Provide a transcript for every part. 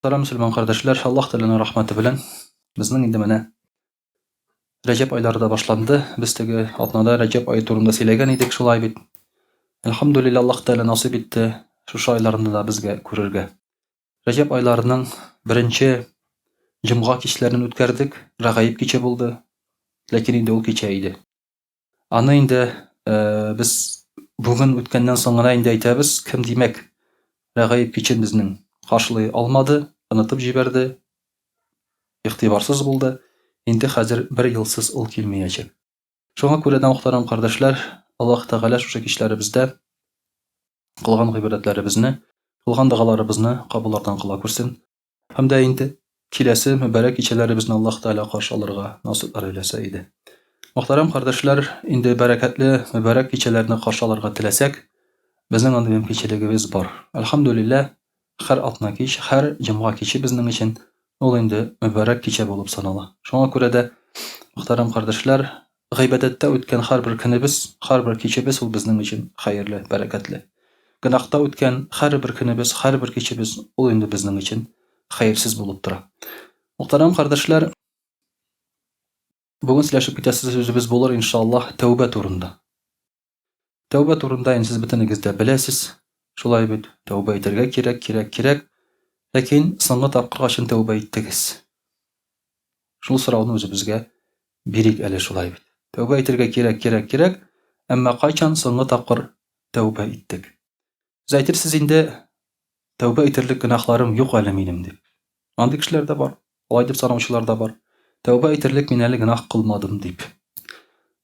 Мөхтәрәм мөселман кардәшләр, Аллаһ Тәгаләнең рәхмәте белән безнең инде менә Рәҗәб айлары да башланды. Без теге атнада Рәҗәб ае турында сөйләгән идек, шулай бит. Әлхәмдүлилләһ, Аллаһ Тәгалә насыйп итте шушы айларны да безгә күрергә. Рәҗәб айларының беренче җомга кичләрен үткәрдек. Рәгаиб киче булды. Ләкин инде ул кичә иде. Аны инде э, без бүген үткәннән соң гына инде әйтәбез, кем димәк, Рәгаиб кичен безнең каршылый алмады, онытып җибәрде, игътибарсыз булды. Инде хәзер бер елсыз ул килмәячәк. Шуңа күрә дә, мөхтәрәм кардәшләр, Аллаһ Тәгалә шушы кичләребездә кылган гыйбадәтләребезне, кылган догаларыбызны кабуллардан кыла күрсен. Һәм дә инде киләсе мөбарәк кичәләребезне Аллаһ Тәгалә каршы алырга насыйплар әйләсә иде. Мөхтәрәм кардәшләр, инде бәрәкәтле мөбарәк кичәләрне каршы алырга теләсәк, безнең андый мөмкинчелегебез бар. Әлхәмдүлилләһ, һәр атна кич, һәр җомга киче безнең өчен ул инде мөбарәк кичә булып санала. Шуңа күрә дә, мөхтәрәм кардәшләр, Гыйбадәттә үткән һәрбер көнебез, һәрбер кичебез ул безнең өчен хәерле, бәрәкәтле. Гөнаһта үткән һәрбер көнебез, һәрбер кичебез ул инде безнең өчен хәерсез булып тора. Мөхтәрәм кардәшләр, бүген сөйләшеп китәсе сүзебез булыр, иншаллаһ, тәүбә турында. Тәүбә турында инде сез бөтенегез дә беләсез. Шулай бит, тәүбә итәргә кирәк, кирәк, кирәк. Ләкин соңгы тапкыр кайчан тәүбә иттегез? Шул сорауны үзебезгә бирик әле шулай бит. Тәүбә итәргә кирәк, кирәк, кирәк, әмма кайчан соңгы тапкыр тәүбә иттек? Сез әйтерсез инде, тәүбә итерлек гөнаһларым юк әле минем дип. Андый кешеләр дә бар. Алай дип санаучылар да бар. Тәүбә итерлек мин әле гөнаһ кылмадым дип.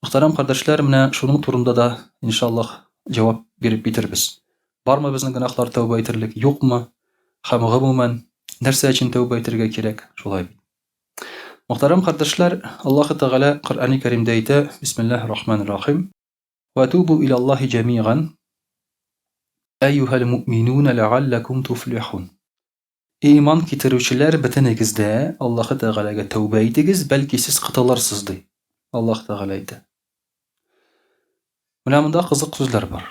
Мөхтәрәм кардәшләр, менә шуның турында да, иншаллаһ, җавап биреп китербез. Бармы безнең гөнаһлар тәүбә итерлек, юкмы? Һәм гомумән, нәрсә өчен тәүбә итергә кирәк? Шулай бит. Мөхтәрәм кардәшләр, Аллаһы Тәгалә Коръәни Кәримдә әйтә, Бисмиллаһир Рахманир Рахим. Ва тубу илаллаһи җәмиган, әйюһәл муъминуна ләгалләкум туфлихун. Иман китерүчеләр, бөтенегез дә Аллаһы Тәгаләгә тәүбә итегез, бәлки сез котылырсыз, ди. Аллаһ Тәгалә әйтә. Менә монда кызык сүзләр бар.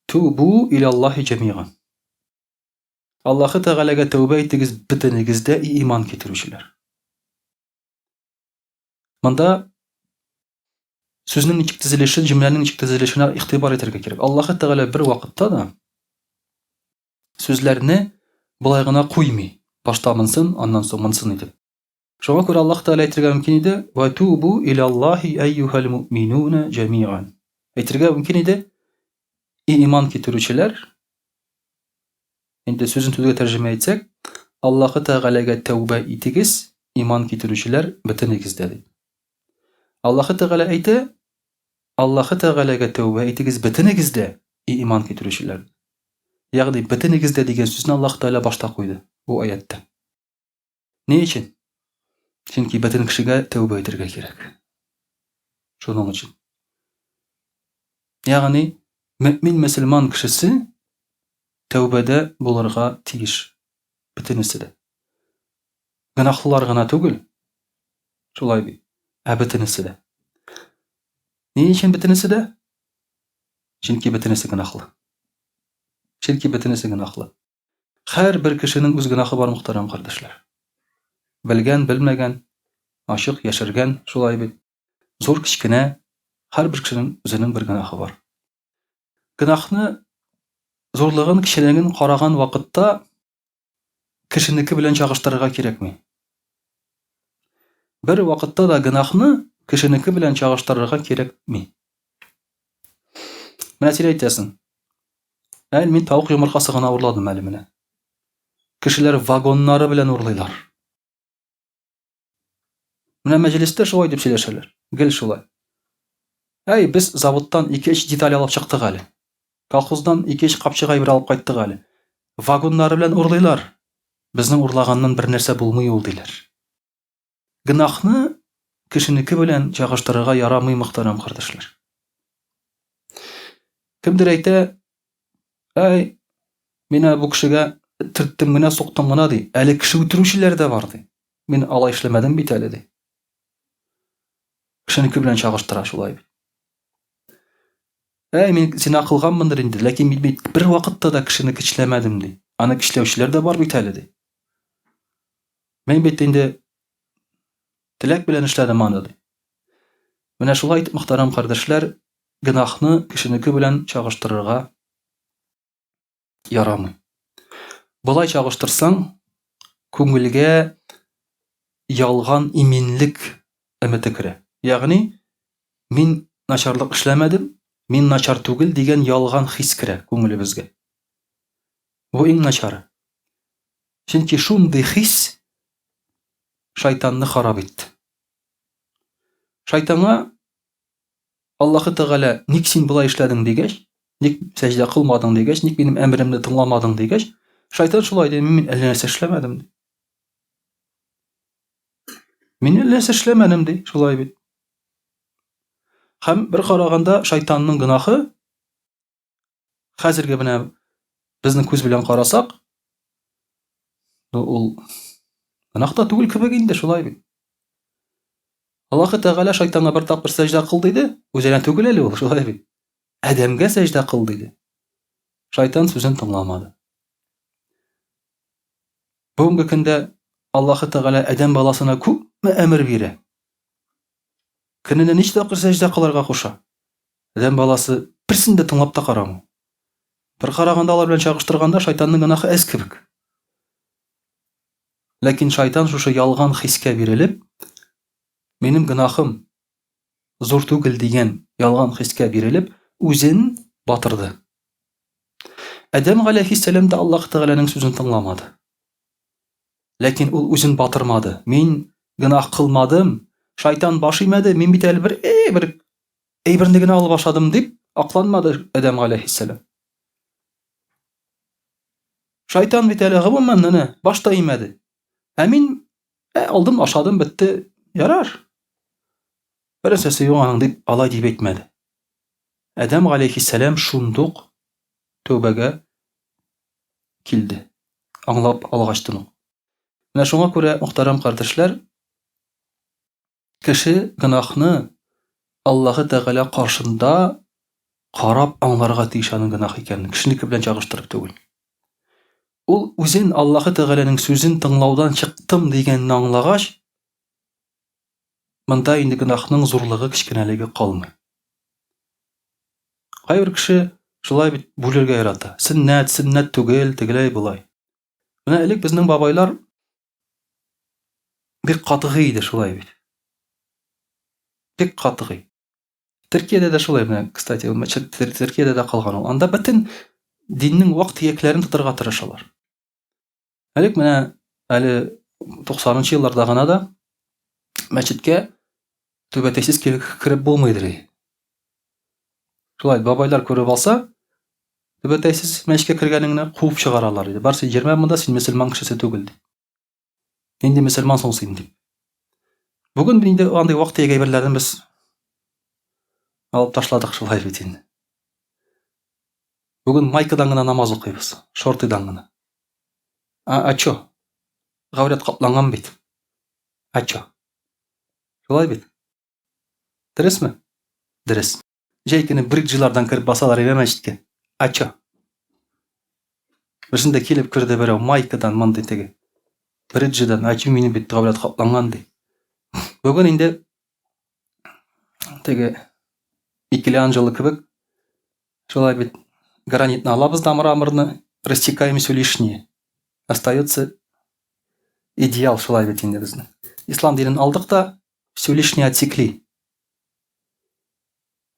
Тубу илаллаһи җәмиган. Аллаһы Тәгаләгә тәүбә итегез бөтенегез дә, иман китерүчеләр. Монда сүзнең ничек төзелеше, җөмләнең ничек төзелешенә игътибар итәргә кирәк. Аллаһы Тәгалә бер вакытта да сүзләрне болай гына куймый. Башта монсын, аннан соң монсын итеп. Шуңа күрә Аллаһ Тәгалә әйтергә мөмкин иде: "Ва тубу илаллаһи әйюһәл муъминуна җәмиан". Әйтергә мөмкин иде: "И иман китерүчеләр, инде сүзен сүзгә тәрҗемә итсәк, Аллаһы Тәгаләгә тәүбә итегез, иман китерүчеләр бөтенегез дә" дип. Аллаһы Тәгалә әйтә: Аллаһы Тәгаләгә тәүбә итегез бөтенегез дә, и иман китерүчеләр. Ягъни бөтенегез дә дигән сүзне Аллаһ Тәгалә башта куйды бу аятьтә. Ни өчен? Чөнки бөтен кешегә тәүбә итәргә кирәк. Шуның өчен. Ягъни мөмин мөселман кешесе тәүбәдә булырга тиеш. Бөтенесе дә. Гөнаһлылар гына түгел. Шулай бит. Ә бөтенесе дә. Ни өчен бөтенесе дә? Чөнки бөтенесе гөнаһлы. Чөнки бөтенесе гөнаһлы. Һәрбер кешенең үз гөнаһы бар, мөхтәрәм кардәшләр. Белгән, белмәгән, ачык, яшергән, шулай бит. Зур, кечкенә, һәрбер кешенең үзенең бер гөнаһы бар. Гөнаһны зурлыгын, кечелеген караган вакытта кешенеке белән чагыштырырга кирәкми. Бер вакытта да гөнаһны кешенеке белән чагыштырырга кирәкми. Менә син әйтәсең. Әле мин тавык йомыркасы гына урладым әле менә. Кешеләр вагоннары белән урлыйлар. Менә мәҗлестә шулай дип сөйләшәләр. Гел шулай. Әй, без заводтан 2-3 деталь алып чыктык әле. Колхоздан 2-3 капчык әйбер алып кайттык әле. Вагоннары белән урлыйлар. Безнең урлаганнан бер нәрсә булмый ул, диләр. Гөнаһны кешенеке белән чагыштырырга ярамый, мөхтәрәм кардәшләр. Кемдер әйтә, әй, мин бу кешегә төрттем генә, суктым гына, ди. Әле кеше үтерүчеләр дә бар, ди. Мин алай эшләмәдем бит әле, ди. Кешенеке белән чагыштыра шулай бит. Әй, мин зина кылганмындыр инде, ләкин мин бит бер вакытта да кешене көчләмәдем, ди. Аны көчләүчеләр дә бар бит әле, ди. Мин бит инде теләк белән эшләдем аны, ди. Менә шулай итеп, мөхтәрәм кардәшләр, гөнаһны кешенеке белән чагыштырырга ярамый. Болай чагыштырсаң, күңелгә ялган иминлек өмете керә. Ягъни, мин начарлык эшләмәдем, мин начар түгел дигән ялган хис керә күңелебезгә. Бу иң начары. Чөнки шундый хис шайтанны харап итте. Шайтанга Аллаһы Тәгалә ник син болай эшләдең дигәч, ник сәҗдә кылмадың дигәч, ник минем әмеремне тыңламадың дигәч, шайтан шулай ди, мин әллә нәрсә эшләмәдем ди. Мин әллә нәрсә эшләмәдем ди, шулай бит. Һәм бер караганда шайтанның гөнаһы Хәзерге менә безнең күз белән карасак, ну ул гөнаһ та түгел кебек инде, шулай бит. Аллаһы Тәгалә шайтанга бер тапкыр сәҗдә кыл диде, үзенә түгел әле ул, шулай бит. Адәмгә сәҗдә кыл диде. Шайтан сүзен тыңламады. Бүгенге көндә Аллаһы Тәгалә адәм баласына күпме әмер бирә. Көненә ничә тапкыр сәҗдә кылырга куша. Адәм баласы берсен дә тыңлап та карамый. Бер караганда алар белән чагыштырганда шайтанның гөнаһы әз кебек. Ләкин шайтан шушы ялган хискә бирелеп, минем гөнаһым зур түгел дигән ялган хискә бирелеп, үзен батырды. Адәм галәйһиссәлам да Аллаһ Тәгаләнең сүзен тыңламады. Ләкин ул үзен батырмады. Мин гөнаһ кылмадым, шайтан баш имәде, мин бит әле бер, э, бер әйберне генә алып ашадым дип акланмады Адәм галәйһиссәлам. Шайтан бит әле гомумән менә баш та имәде. Ә мин ә, алдым, ашадым, бетте. Ярар. Бер нәрсәсе юк аның дип алай дип әйтмәде. Адәм галәйһиссәлам шундук тәүбәгә килде. Аңлап алгачтын ук. Менә шуңа күрә, мөхтәрәм кардәшләр, Кеше гөнаһны Аллаһы Тәгалә каршында карап аңларга тиеш аның гөнаһ икәнен, кешенеке белән чагыштырып түгел. Ул үзен Аллаһы Тәгаләнең сүзен тыңлаудан чыктым дигәнне аңлагач, монда инде гөнаһның зурлыгы, кечкенәлеге калмый. Кайбер кеше шулай бит бүлергә ярата. Сөннәт, сөннәт түгел, тегеләй болай. Менә элек безнең бабайлар бик катгый иде шулай бит. Бик катгый. Төркиядә дә шулай менә, кстати, ул мәчет Төркиядә дә калган ул. Анда бөтен диннең вак-төякләрен тотарга тырышалар. Элек менә әле 90 елларда гына да мәчеткә түбәтәйсез кереп булмыйдыр. Шулай бабайлар күреп алса, түбәтәйсез мәчеткә кергәнеңне куып чыгаралар иде. Бар син йөрмә монда, син мөселман кешесе түгел дип. Нинди мөселман соң син дип. Бүген инде андый вак-төяк әйберләрне без алып ташладык шулай бит инде. Бүген майкадан гына намаз укыйбыз, шортыдан гына. А, а чё? Гаурәт капланган бит. А чё? Шулай бит? Дөресме? Дөрес. Җәй көне бриджилардан кереп басалар иде мәчеткә. А чё? Берсендә килеп керде берәү майкадан мондый теге. Бриджидан, а чё минем бит гаурәт капланган ди. Бүген инде теге Микеланджело кебек шулай бит гранитны алабыз да мраморны, рассекаем все лишнее. Остается идеал шулай бит инде безнең. Ислам динен алдык та, все лишнее отсекли.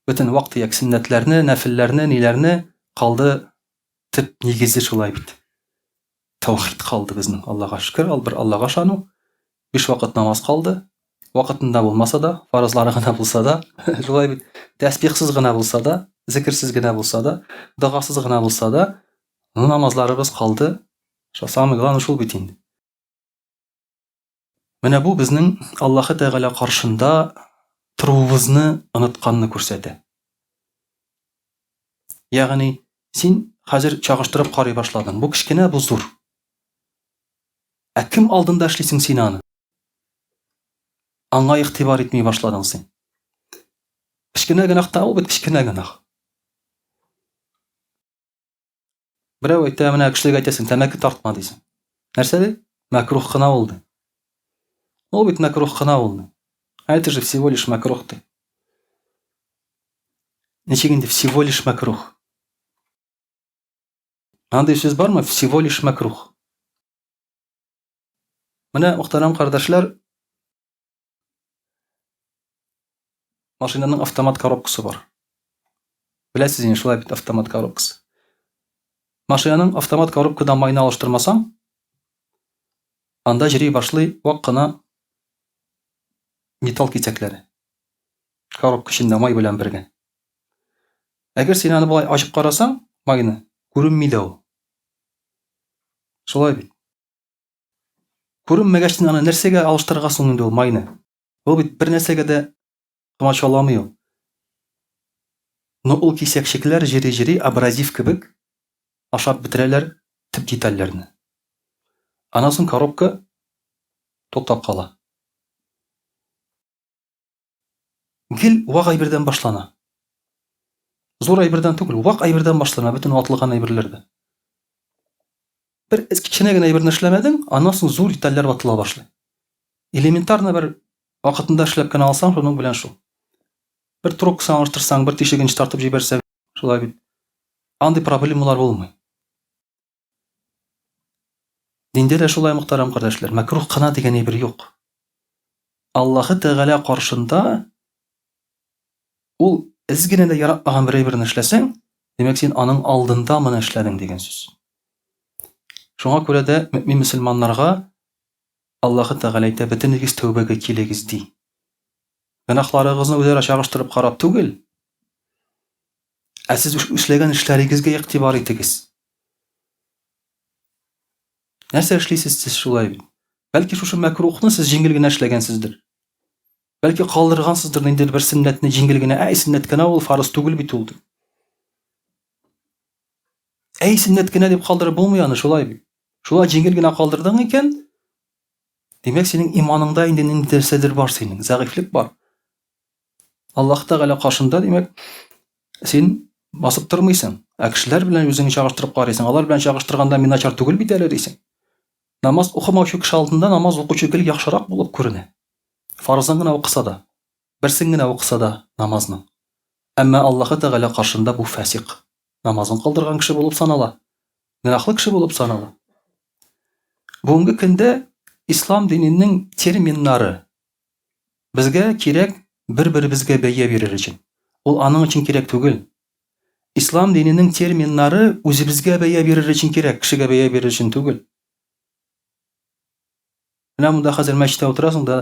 Бөтен вак-төяк сөннәтләрне, нәфелләрне, ниләрне калды төп нигезе шулай бит. Таухид калды безнең, Аллага шөкер, ал бер Аллага ышану. Биш вакыт намаз калды. Вакытында булмаса да, фарызлары гына булса да, шулай бит, тәсбихсыз гына булса да, зикерсез генә булса да, догасыз гына булса да, намазларыбыз калды. Шул самый главный шул бит инде. Менә бу безнең Аллаһы Тәгалә каршында торуыбызны онытканны күрсәтә. Ягъни, син хәзер чагыштырып карый башладың. Бу кечкенә, бу зур. Ә кем алдында эшлисең син аны? Аңа игътибар итми башладың син. Кечкенә гөнаһ та ул бит кечкенә гөнаһ. Берәү әйтә, менә кешеләргә әйтәсең, тәмәке тартма дисең. Нәрсә ди? Мәкрух кына ул ди. Ул бит мәкрух кына ул. А это же всего лишь мәкрух ты. Ничек инде всего лишь мәкрух? Андый сүз бармы? Всего лишь мәкрух. Менә, мөхтәрәм кардәшләр, машинаның автомат коробкасы бар. Беләсез инде, шулай бит автомат коробкасы. Машинаның автомат коробкадан майны алыштырмасаң, анда җыри башлый вак кына металл кисәкләре. Коробка эчендә май белән бергә. Әгәр син аны болай ачып карасаң, майны күренми дә ул. Шулай бит. Күренмәгәч, син аны нәрсәгә алыштырырга соң инде ул майны? Ул бит бер нәрсәгә дә комачауламый ул. Но ул кисәкчекләр җыри-җыри абразив кебек ашап бетерәләр төп детальләрне. Аннан соң коробка туктап кала. Гел вак әйбердән башлана. Зур әйбердән түгел, вак әйбердән башлана бөтен ватылган әйберләр дә. Бер кечкенә генә әйберне эшләмәдең, аннан соң зур детальләр ватыла башлый. Элементарно бер вакытында эшләп кенә алсаң, шуның белән шул. Бер трубкасын алыштырсаң, бер тишеген тартып җибәрсәң, шулай бит. Андый проблемалар булмый. Диндә дә шулай, мөхтәрәм кардәшләр, мәкрух кына дигән әйбер юк. Аллаһы Тәгалә каршында ул әз генә дә яратмаган бер әйберне эшләсәң, димәк, син аның алдында моны эшләдең дигән сүз. Шуңа күрә дә мөмин мөселманнарга Аллаһы Тәгалә әйтә, бөтенегез тәүбәгә килегез ди. Гөнаһларыгызны үзара чагыштырып карап түгел, ә сез эшләгән эшләрегезгә игътибар итегез. Нәрсә эшлисез сез шулай бит? Бәлки шушы мәкрухны сез җиңел генә эшләгәнсездер. Бәлки калдыргансыздыр ниндидер бер сөннәтне җиңел генә, әй сөннәт кенә ул, фарыз түгел бит ул дип. Әй сөннәт кенә дип калдырып булмый аны шулай бит. Шулай җиңел генә калдырдың икән, димәк синең иманыңда инде нинди нәрсәдер бар синең, зәгыйфьлек бар. Аллаһ Тәгалә каршында, димәк, син басып тормыйсың, ә кешеләр белән үзеңне чагыштырып карыйсың. Алар белән чагыштырганда мин начар түгел бит әле дисең. Намаз укымаучы кеше алдында намаз укучы гел яхшырак булып күренә. Фарызын гына укыса да, берсен генә укыса да намазның. Әмма Аллаһы Тәгалә каршында бу фасик. Намазын калдырган кеше булып санала. Гөнаһлы кеше булып санала. Бүгенге көндә ислам диненең терминнары Безгә кирәк бер-беребезгә бәя бирер өчен. Ул аның өчен кирәк түгел. Ислам диненең терминнары үзебезгә бәя бирер өчен кирәк, кешегә бәя бирер өчен түгел. Менә монда хәзер мәчеттә утырасың да,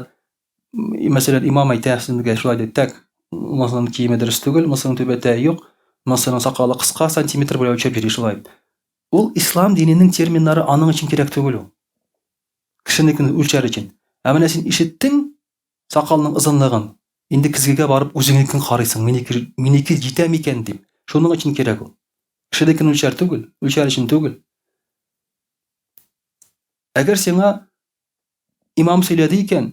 мәсәлән, имам әйтә сезгә шулай дип, так, монысының киеме дөрес түгел, монысының түбәтәе юк, монысының сакалы кыска, сантиметр белән үлчәп йөри шулай. Ул ислам диненең терминнары аның өчен кирәк түгел ул. Кешенекен үлчәр өчен. Ә менә син ишеттең сакалның озынлыгын, инде көзгегә барып үзеңнекен карыйсың, минеке, минеке җитә микән дип. Шуның өчен кирәк ул. Кешенекен үлчәр түгел, үлчәр өчен түгел. Әгәр сиңа имам сөйләде икән,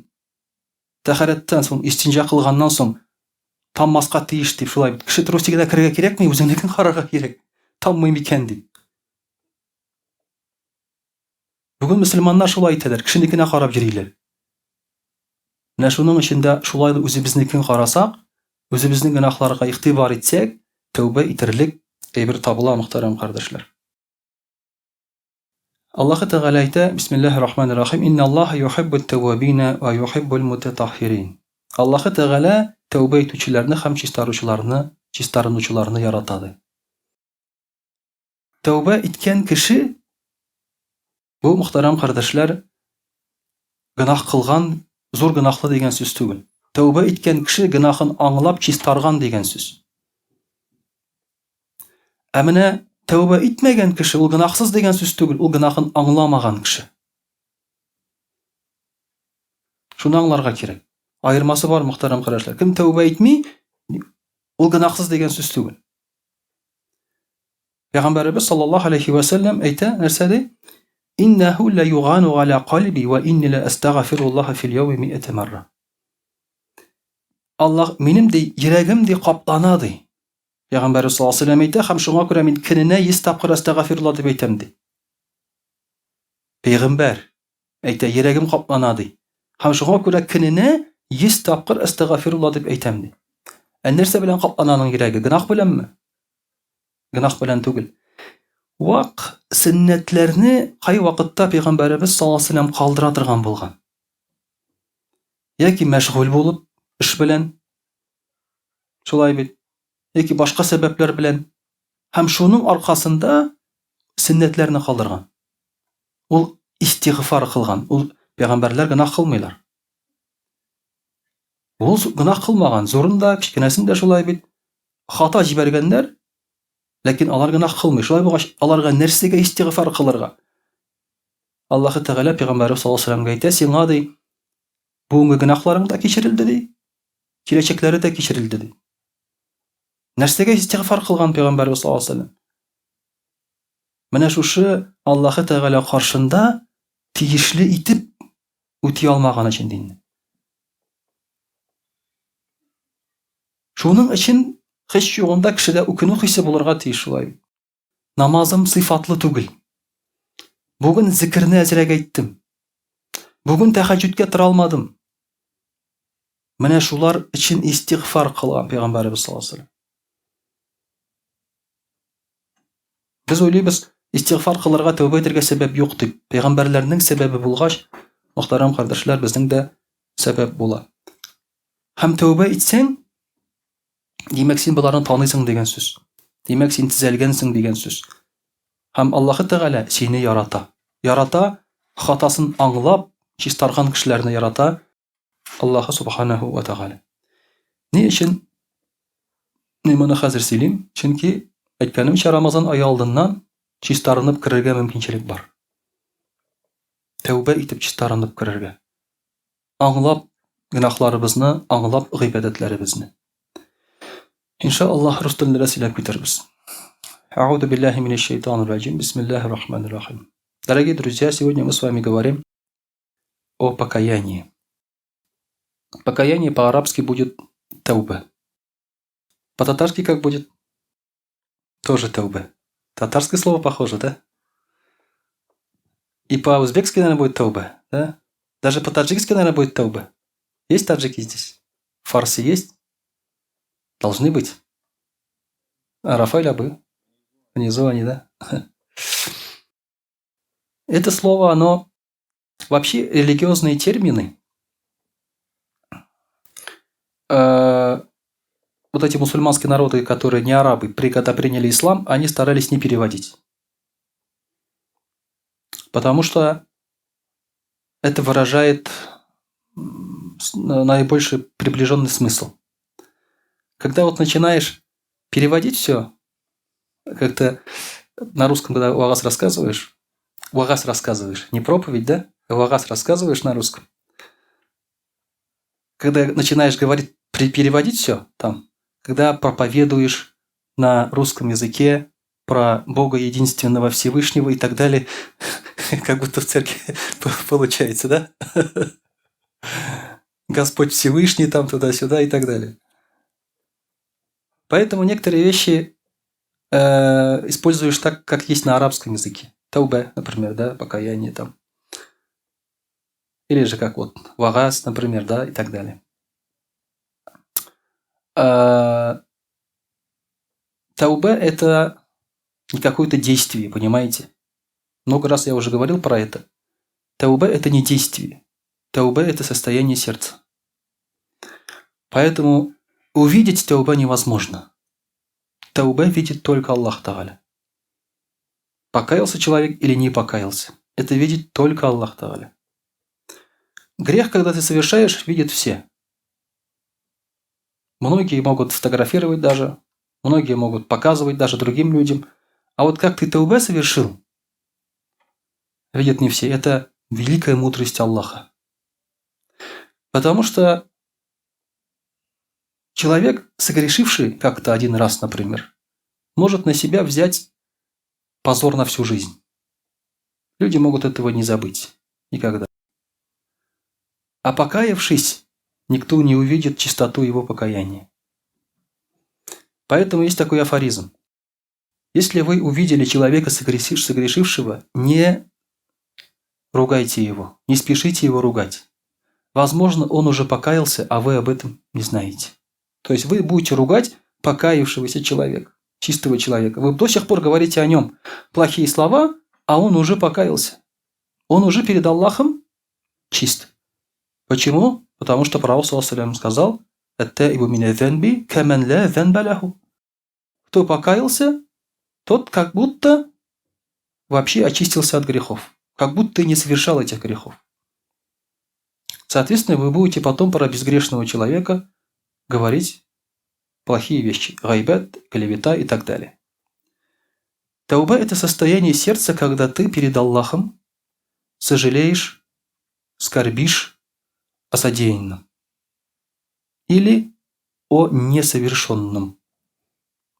тәһарәттән соң, истинҗа кылганнан соң таммаска тиеш дип шулай бит. Кеше трусигына керергә кирәкми, үзеңнекен карарга кирәк. Таммый микән дип. Бүген мөселманнар шулай итәләр, кешенекенә карап йөриләр. Менә шуның өчен дә шулай да үзебезнекен карасак, үзебезнең гөнаһларга игътибар итсәк, тәүбә итерлек әйбер табыла, мөхтәрәм кардәшләр. Аллаһы Тәгалә әйтә, Бисмиллаһир рахманир рахим, Инна Аллаһа юхиббут тәввабина ва юхиббул мутатаххирин. Аллаһы Тәгалә тәүбә итүчеләрне һәм чистаручыларны, чистарынучыларны ярата ди. Тәүбә иткән кеше бу мөхтәрәм кардәшләр гөнаһ кылган, зур гөнаһлы дигән сүз түгел. Тәүбә иткән кеше гөнаһын аңлап чистарган дигән сүз. Ә менә тәүбә итмәгән кеше ул гөнаһсыз дигән сүз түгел, ул гөнаһын аңламаган кеше. Шуны аңларга кирәк. Аермасы бар, мөхтәрәм кардәшләр. Кем тәүбә итми, ул гөнаһсыз дигән сүз түгел. Пәйгамбәребез саллаллаһу алейхи ва сәлләм әйтә, нәрсә ди? Иннәһу ла югану аля кальби ва инни ла астагфируллаһа фил яуми ми'ата марра. Аллаһ минем ди, йөрәгем ди каплана ди. Пәйгамбәребез саллаллаһу алейхи ва сәлләм әйтә, һәм шуңа күрә мин көненә 100 тапкыр астагфируллаһ дип әйтәм ди. Пәйгамбәр әйтә, йөрәгем каплана ди. Һәм шуңа күрә көненә 100 тапкыр әстәгафирулла дип әйтәм ди. Ә нәрсә белән каплана аның йөрәге? Гөнаһ беләнме? Гөнаһ белән түгел. Вак сөннәтләрне кай вакытта пәйгамбәребез саллаллаһу алейһи вәсәлләм калдыра торган булган. Яки мәшгуль булып эш белән, шулай бит, яки башка сәбәпләр белән һәм шуның аркасында сөннәтләрне калдырган. Ул истигъфар кылган. Ул пәйгамбәрләр гөнаһ кылмыйлар. Ул гөнаһ кылмаган, зурын да, кечкенәсен дә шулай бит. Хата җибәргәннәр, ләкин алар гөнаһ кылмый. Шулай булгач, аларга нәрсәгә истигъфар кылырга? Аллаһы Тәгалә пәйгамбәре саллаллаһу алейһи вәсәлләмгә әйтә, сиңа ди, бүгенге гөнаһларың да кичерелде ди, киләчәкләре дә кичерелде ди. Нәрсәгә истигъфар кылган пәйгамбәрбез саллаллаһу алейһи вәсәлләм? Менә шушы Аллаһы Тәгалә каршында тиешле итеп үти алмаган өчен динне. Шуның өчен һич югында кешедә үкенү хисе булырга тиеш шулай. Намазым сыйфатлы түгел. Бүген зикерне әзрәк әйттем. Бүген тәһәҗҗүдкә тора алмадым. Менә шулар өчен истигъфар кылган пәйгамбәребез саллаллаһу алейһи вәсәлләм. Без уйлыйбыз, истигъфар кылырга, тәүбә итәргә сәбәп юк дип. Пәйгамбәрләрнең сәбәбе булгач, мөхтәрәм кардәшләр, безнең дә сәбәп була. Һәм тәүбә итсәң, димәк, син боларны таныйсың дигән сүз. Димәк, син төзәлгәнсең дигән сүз. Һәм Аллаһы Тәгалә сине ярата. Ярата, хатасын аңлап, чистарган кешеләрне ярата Аллаһы Субханаху ва Тәгалә. Ни өчен мин моны хәзер сөйлим? Чөнки, әйткәнемчә, Рамазан ае алдыннан чистарынып керергә мөмкинчелек бар. Тәүбә итеп чистарынып керергә. Аңлап гөнаһларыбызны, аңлап гыйбадәтләребезне. Иншаллаһ, рус телендә дә сөйләп китербез. Әгъузу биллаһи минәш шайтанир раҗим. Бисмиллаһир рахманир рахим. Дорогие друзья, сегодня мы с вами говорим о покаянии. Покаяние по-арабски будет тауба. По-татарски как будет? Тоже тауба. Татарское слово похоже, да? И по-узбекски, наверное, будет тауба, да? Даже по-таджикски, наверное, будет тауба. Есть таджики здесь? Фарсы есть? Должны быть. А Рафаэль Абы. Внизу они, да? Это слово, оно вообще религиозные термины, вот эти мусульманские народы, которые не арабы, когда приняли ислам, они старались не переводить. Потому что это выражает наибольший приближенный смысл. Когда вот начинаешь переводить все, как-то на русском, когда вагаз рассказываешь, вагаз рассказываешь, не проповедь, да? Вагаз рассказываешь на русском. Когда начинаешь говорить, переводить все там, когда проповедуешь на русском языке про Бога единственного Всевышнего и так далее, как будто в церкви получается, да? Господь Всевышний там туда-сюда и так далее. Поэтому некоторые вещи используешь так, как есть на арабском языке. Таубе, например, да, покаяние там. Или же как вот вагаз, например, да, и так далее. Таубе – это не какое-то действие, понимаете? Много раз я уже говорил про это. Таубе – это не действие. Таубе – это состояние сердца. Поэтому увидеть таубе невозможно. Таубе видит только Аллах Тагаля. Покаялся человек или не покаялся. Это видит только Аллах Тагаля. Грех, когда ты совершаешь, видят все. Многие могут фотографировать даже, многие могут показывать даже другим людям. А вот как ты таубе совершил, видят не все. Это великая мудрость Аллаха. Потому что человек, согрешивший как-то один раз, например, может на себя взять позор на всю жизнь. Люди могут этого не забыть никогда. А покаявшись, никто не увидит чистоту его покаяния. Поэтому есть такой афоризм. Если вы увидели человека, согрешившего, не ругайте его, не спешите его ругать. Возможно, он уже покаялся, а вы об этом не знаете. То есть вы будете ругать покаявшегося человека, чистого человека. Вы до сих пор говорите о нем плохие слова, а он уже покаялся. Он уже перед Аллахом чист. Почему? Потому что Пророк саллаллаху сказал: «Ат-таибу мина занби каман ла занба лаху». Кто покаялся, тот как будто вообще очистился от грехов, как будто и не совершал этих грехов. Соответственно, вы будете потом про безгрешного человека говорить плохие вещи. Гайбат, клевета и так далее. Тауба – это состояние сердца, когда ты перед Аллахом сожалеешь, скорбишь о содеянном или о несовершенном.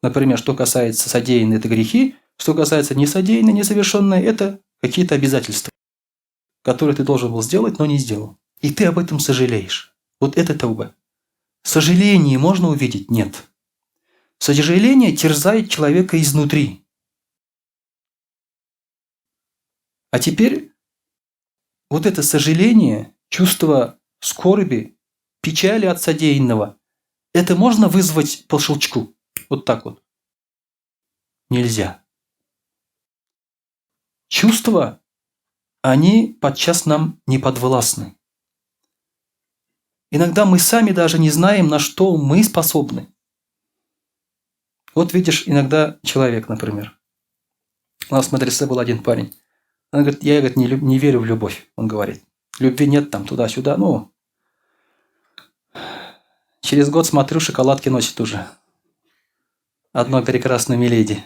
Например, что касается содеянного – это грехи, что касается несодеянного, несовершенного – это какие-то обязательства, которые ты должен был сделать, но не сделал. И ты об этом сожалеешь. Вот это тауба. Сожаление можно увидеть? Нет. Сожаление терзает человека изнутри. А теперь вот это сожаление, чувство скорби, печали от содеянного, это можно вызвать по щелчку? Вот так вот. Нельзя. Чувства, они подчас нам не подвластны. Иногда мы сами даже не знаем, на что мы способны. Вот видишь, иногда человек, например. У нас в мадресе был один парень. Он говорит, я, говорит, не верю в любовь, он говорит. Любви нет там, туда-сюда. Ну, через год смотрю, шоколадки носит уже. Одной прекрасной миледи.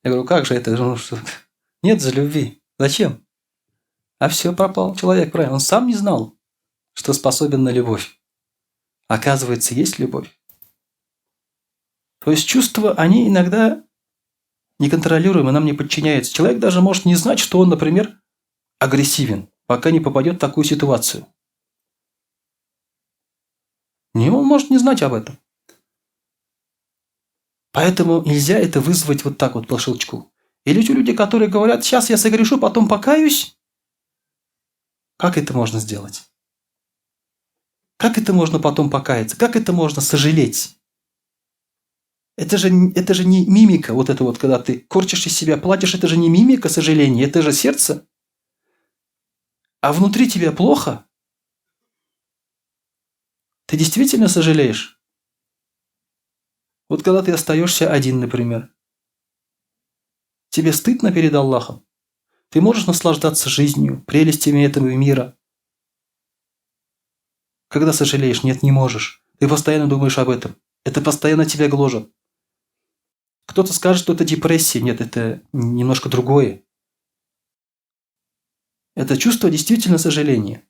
Я говорю, как же это? Ну, что? Нет же любви. Зачем? А все, пропал человек, правильно. Он сам не знал, что способен на любовь. Оказывается, есть любовь. То есть чувства, они иногда неконтролируемы, нам не подчиняются. Человек даже может не знать, что он, например, агрессивен, пока не попадет в такую ситуацию. Не, он может не знать об этом. Поэтому нельзя это вызвать вот так вот по щелчку. Или те люди, которые говорят, сейчас я согрешу, потом покаюсь. Как это можно сделать? Как это можно потом покаяться? Как это можно сожалеть? Это же не мимика, вот это вот, когда ты корчишь из себя, плачешь, это же не мимика сожаления, это же сердце. А внутри тебя плохо? Ты действительно сожалеешь? Вот когда ты остаешься один, например, тебе стыдно перед Аллахом? Ты можешь наслаждаться жизнью, прелестями этого мира? Когда сожалеешь? Нет, не можешь. Ты постоянно думаешь об этом. Это постоянно тебя гложет. Кто-то скажет, что это депрессия. Нет, это немножко другое. Это чувство действительно сожаления.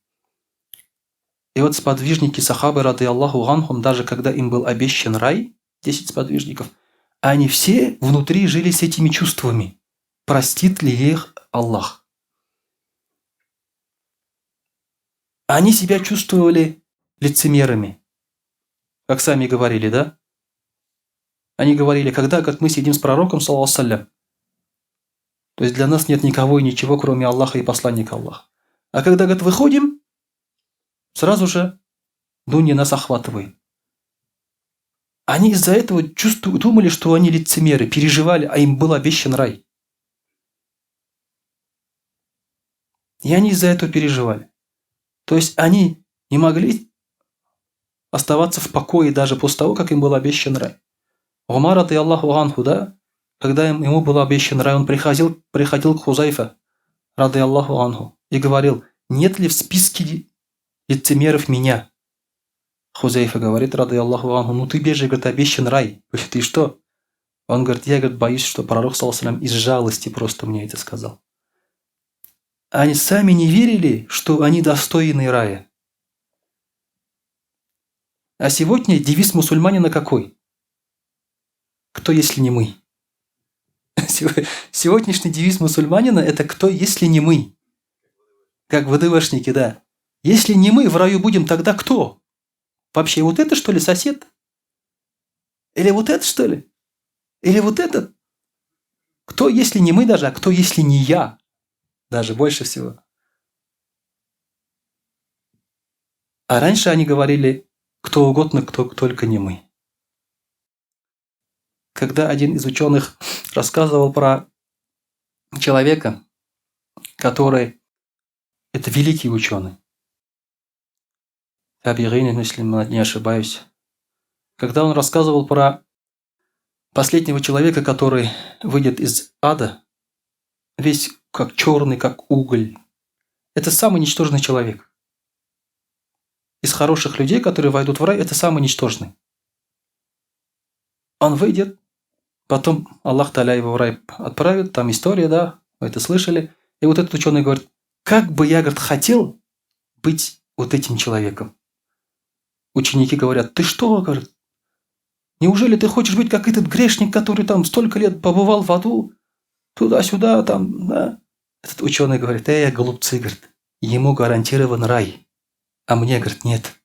И вот сподвижники сахабы, рады Аллаху анхум, даже когда им был обещан рай, 10 сподвижников, они все внутри жили с этими чувствами. Простит ли их Аллах? Они себя чувствовали лицемерами, как сами говорили, да? Они говорили, когда, как мы сидим с пророком, саллаллаху алейхи ва саллям, то есть для нас нет никого и ничего, кроме Аллаха и посланника Аллаха. А когда, говорит, выходим, сразу же дунья нас охватывает. Они из-за этого думали, что они лицемеры, переживали, а им был обещан рай. И они из-за этого переживали. То есть они не могли оставаться в покое даже после того, как им был обещан рай. Умар, рады Аллаху анху, да, когда ему был обещан рай, он приходил к Хузайфе, рады Аллаху анху, и говорил, нет ли в списке лицемеров меня? Хузайфа говорит, рады Аллаху анху, ну ты бежишь, говорит, обещан рай. Ты что? Он говорит, я, говорит, боюсь, что пророк, саллаллаху алейхи ва саллям, из жалости просто мне это сказал. Они сами не верили, что они достойны рая. А сегодня девиз мусульманина какой? Кто, если не мы? Сегодняшний девиз мусульманина – это кто, если не мы? Как ВДВшники, да. Если не мы в раю будем, тогда кто? Вообще, вот это, что ли, сосед? Или вот это, что ли? Или вот этот? Кто, если не мы даже, а кто, если не я? Даже больше всего. А раньше они говорили, кто угодно, кто только не мы. Когда один из ученых рассказывал про человека, который... Это великий ученый. Табигин, если не ошибаюсь. Когда он рассказывал про последнего человека, который выйдет из ада, весь как черный, как уголь. Это самый ничтожный человек. Из хороших людей, которые войдут в рай, это самый ничтожный. Он выйдет, потом Аллах Таля его в рай отправит, там история, да, вы это слышали. И вот этот ученый говорит, как бы я, говорит, хотел быть вот этим человеком. Ученики говорят, ты что, говорит, неужели ты хочешь быть как этот грешник, который там столько лет побывал в аду, туда-сюда, там, да? Этот ученый говорит, эй, голубцы, говорит, ему гарантирован рай, а мне, говорит, нет.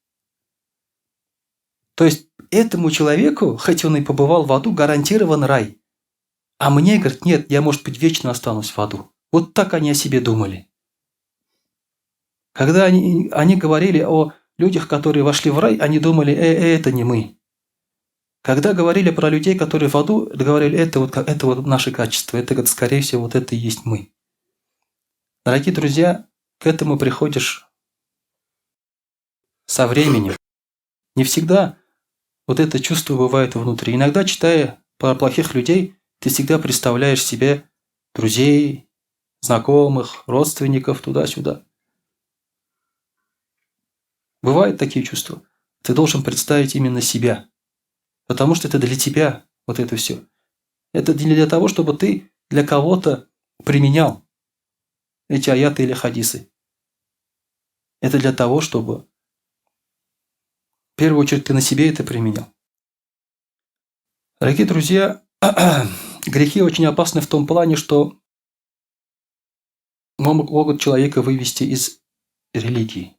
То есть этому человеку, хоть он и побывал в аду, гарантирован рай. А мне, говорит, нет, я, может быть, вечно останусь в аду. Вот так они о себе думали. Когда они говорили о людях, которые вошли в рай, они думали, это не мы. Когда говорили про людей, которые в аду, говорили, это вот наше качество, это, говорит, скорее всего, вот это и есть мы. Дорогие друзья, к этому приходишь со временем. Не всегда вот это чувство бывает внутри. Иногда, читая про плохих людей, ты всегда представляешь себе друзей, знакомых, родственников, туда-сюда. Бывают такие чувства. Ты должен представить именно себя. Потому что это для тебя вот это все. Это не для того, чтобы ты для кого-то применял эти аяты или хадисы. Это для того, чтобы в первую очередь ты на себе это применял. Дорогие друзья, грехи очень опасны в том плане, что могут человека вывести из религии.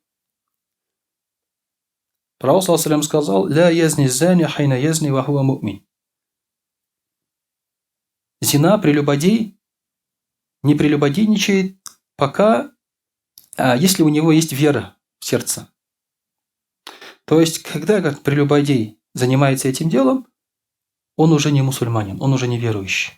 Пророк саллаллаху алейхи ва саллям сказал: «Ля язни зани хайна язни ва хуа му'мин». Зина, прелюбодей, не прелюбодейничает, пока, если у него есть вера в сердце. То есть, когда, как прелюбодей занимается этим делом, он уже не мусульманин, он уже не верующий.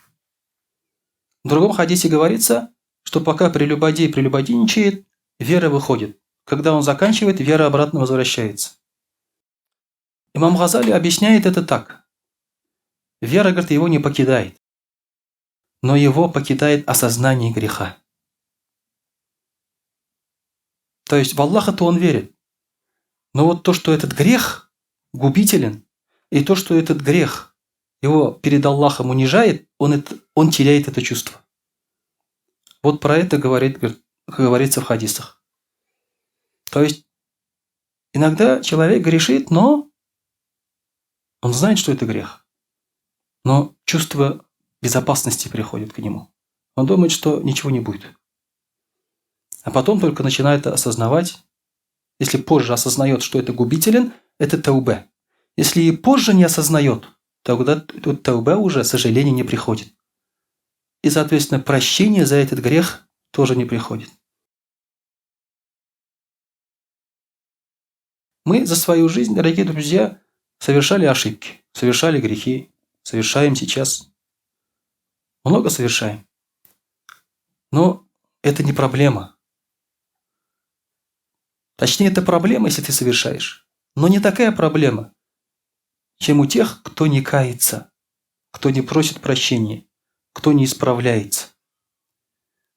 В другом хадисе говорится, что пока прелюбодей прелюбодейничает, вера выходит. Когда он заканчивает, вера обратно возвращается. Имам Газали объясняет это так. Вера, говорит, его не покидает, но его покидает осознание греха. То есть в Аллаха-то он верит. Но вот то, что этот грех губителен, и то, что этот грех его перед Аллахом унижает, он теряет это чувство. Вот про это говорится в хадисах. То есть иногда человек грешит, но он знает, что это грех. Но чувство безопасности приходит к нему. Он думает, что ничего не будет. А потом только начинает осознавать, если позже осознает, что это губителен, это таубе. Если и позже не осознает, тогда тут таубе уже, сожаление, не приходит. И, соответственно, прощение за этот грех тоже не приходит. Мы за свою жизнь, дорогие друзья, совершали ошибки, совершали грехи, совершаем сейчас. Много совершаем. Но это не проблема. Точнее, это проблема, если ты совершаешь. Но не такая проблема, чем у тех, кто не кается, кто не просит прощения, кто не исправляется.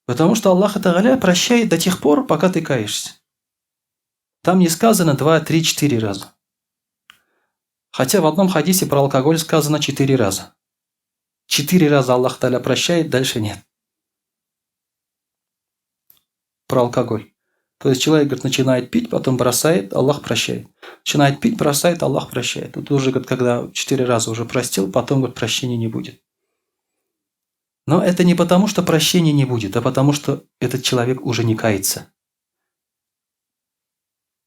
Потому что Аллах Тааля прощает до тех пор, пока ты каешься. Там не сказано 2, 3, 4 раза. Хотя в одном хадисе про алкоголь сказано 4 раза. 4 раза Аллах Тааля прощает, дальше нет. Про алкоголь. То есть человек, говорит, начинает пить, потом бросает, Аллах прощает. Начинает пить, бросает, Аллах прощает. Тут уже, говорит, когда 4 раза уже простил, потом, говорит, прощения не будет. Но это не потому, что прощения не будет, а потому, что этот человек уже не кается.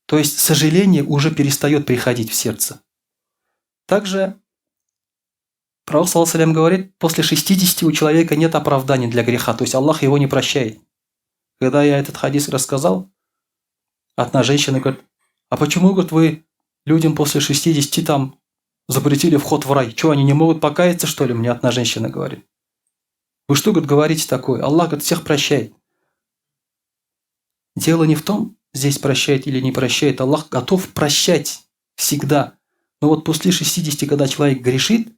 То есть сожаление уже перестает приходить в сердце. Также Пророк, саллаллаху алейхи ва саллям, говорит, после 60 у человека нет оправданий для греха, то есть Аллах его не прощает. Когда я этот хадис рассказал, одна женщина говорит: А почему, говорит, вы людям после 60 там запретили вход в рай? Чего, они не могут покаяться, что ли? Мне одна женщина говорит. Вы что, говорит, говорите такое? Аллах, говорит, всех прощает. Дело не в том, здесь прощает или не прощает. Аллах готов прощать всегда. Но вот после 60, когда человек грешит,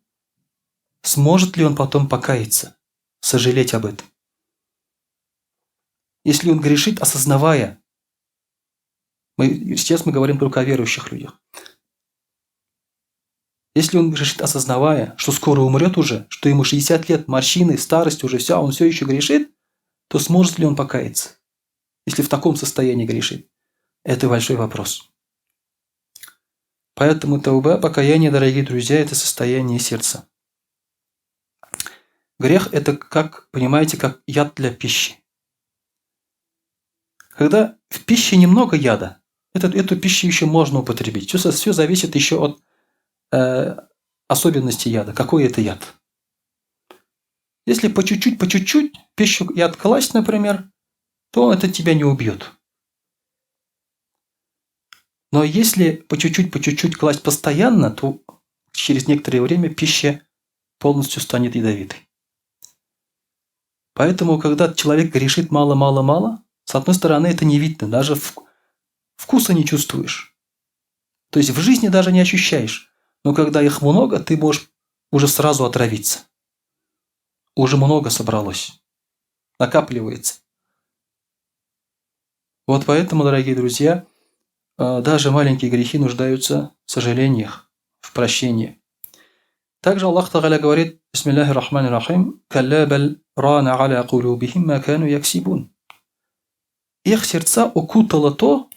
сможет ли он потом покаяться, сожалеть об этом? Если он грешит, осознавая, сейчас мы говорим только о верующих людях. Если он грешит, осознавая, что скоро умрет уже, что ему 60 лет, морщины, старость уже, все, а он все еще грешит, то сможет ли он покаяться, если в таком состоянии грешит? Это большой вопрос. Поэтому тауба, покаяние, дорогие друзья, это состояние сердца. Грех – это, как, понимаете, как яд для пищи. Когда в пище немного яда, эту пищу еще можно употребить. Все зависит еще от особенностей яда. Какой это яд? Если по чуть-чуть, по чуть-чуть пищу яд класть, например, то это тебя не убьет. Но если по чуть-чуть, по чуть-чуть класть постоянно, то через некоторое время пища полностью станет ядовитой. Поэтому, когда человек грешит мало-мало-мало, с одной стороны, это не видно, даже вкуса не чувствуешь. То есть в жизни даже не ощущаешь. Но когда их много, ты можешь уже сразу отравиться. Уже много собралось. Накапливается. Вот поэтому, дорогие друзья, даже маленькие грехи нуждаются в сожалениях, в прощении. Также Аллах Тагаля говорит: Бисмиллахи рахмани рахим, «Калля баль рана аля кулубихим ма кану яксибун». Их сердца укутало то,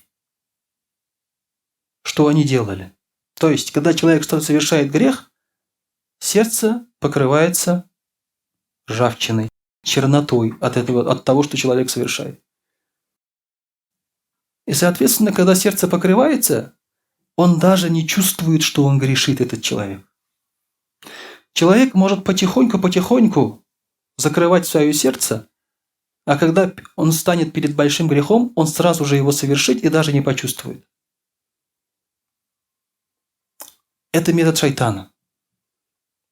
что они делали. То есть, когда человек что-то совершает грех, сердце покрывается ржавчиной, чернотой от того, что человек совершает. И, соответственно, когда сердце покрывается, он даже не чувствует, что он грешит, этот человек. Человек может потихоньку-потихоньку закрывать свое сердце, а когда он станет перед большим грехом, он сразу же его совершит и даже не почувствует. Это метод шайтана.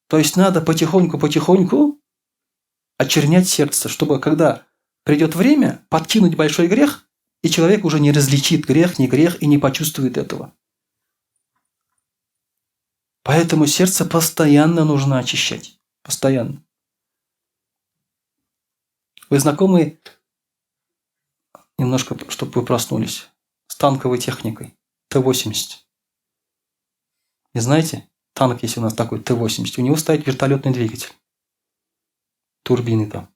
То есть надо потихоньку-потихоньку очернять сердце, чтобы когда придет время, подкинуть большой грех, и человек уже не различит грех, не грех и не почувствует этого. Поэтому сердце постоянно нужно очищать. Постоянно. Вы знакомы, немножко, чтобы вы проснулись, с танковой техникой Т-80? Не знаете? Танк есть у нас такой, Т-80. У него стоит вертолетный двигатель. Турбины там.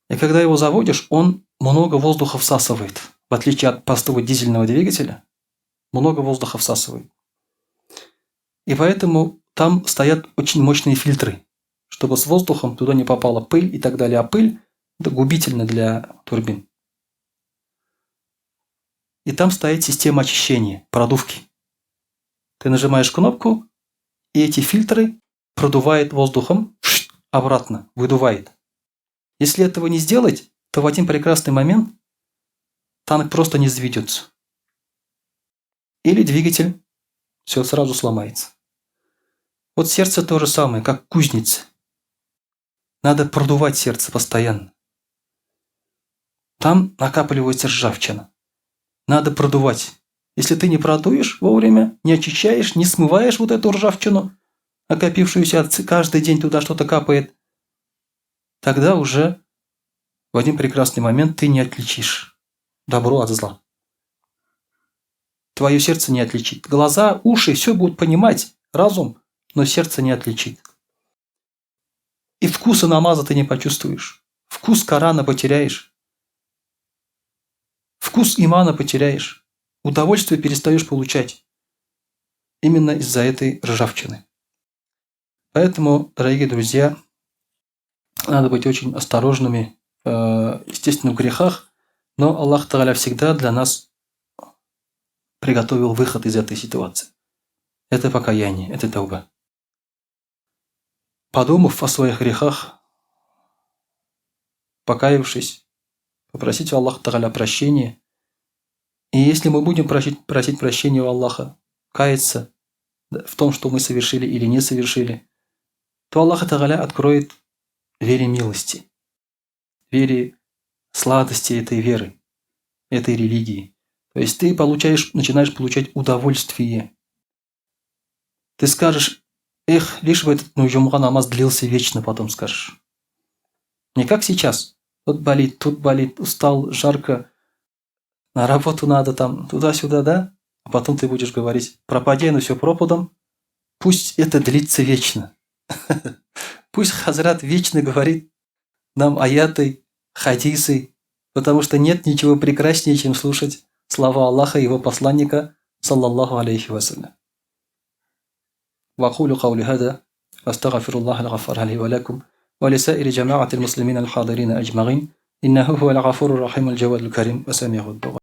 И когда его заводишь, он много воздуха всасывает. В отличие от простого дизельного двигателя, много воздуха всасывает. И поэтому там стоят очень мощные фильтры, чтобы с воздухом туда не попала пыль и так далее. А пыль – это губительно для турбин. И там стоит система очищения, продувки. Ты нажимаешь кнопку, и эти фильтры продувает воздухом обратно, выдувает. Если этого не сделать, то в один прекрасный момент танк просто не заведется. Или двигатель, все сразу сломается. Вот сердце то же самое, как кузница. Надо продувать сердце постоянно. Там накапливается ржавчина. Надо продувать. Если ты не продуешь вовремя, не очищаешь, не смываешь вот эту ржавчину, накопившуюся, каждый день туда что-то капает, тогда уже в один прекрасный момент ты не отличишь добро от зла. Твое сердце не отличит. Глаза, уши, все будут понимать, разум, но сердце не отличит. И вкуса намаза ты не почувствуешь. Вкус Корана потеряешь. Вкус имана потеряешь. Удовольствие перестаешь получать. Именно из-за этой ржавчины. Поэтому, дорогие друзья, надо быть очень осторожными, естественно, в грехах, но Аллах Тааля всегда для нас приготовил выход из этой ситуации. Это покаяние, это тауба. Подумав о своих грехах, покаявшись, попросить у Аллаха Тааля прощения И если мы будем просить, просить прощения у Аллаха, каяться в том, что мы совершили или не совершили, то Аллах Тагаля откроет двери милости, двери сладости этой веры, этой религии. То есть ты получаешь, начинаешь получать удовольствие. Ты скажешь, эх, лишь бы этот ну, җомга намаз длился вечно, потом скажешь. Не как сейчас. Тут болит, тут болит, устал, жарко, на работу надо там, туда-сюда, да? А потом ты будешь говорить, пропади ну все пропадом, пусть это длится вечно. Пусть Хазрат вечно говорит нам аяты, хадисы, потому что нет ничего прекраснее, чем слушать слова Аллаха и его посланника, саллаллаху алейхи вассалям. وأقول قولي هذا وأستغفر الله الغفار لي ولكم ولسائر جماعة المسلمين الحاضرين أجمعين إنه هو الغفور الرحيم الجواد الكريم وسميع الدعاء.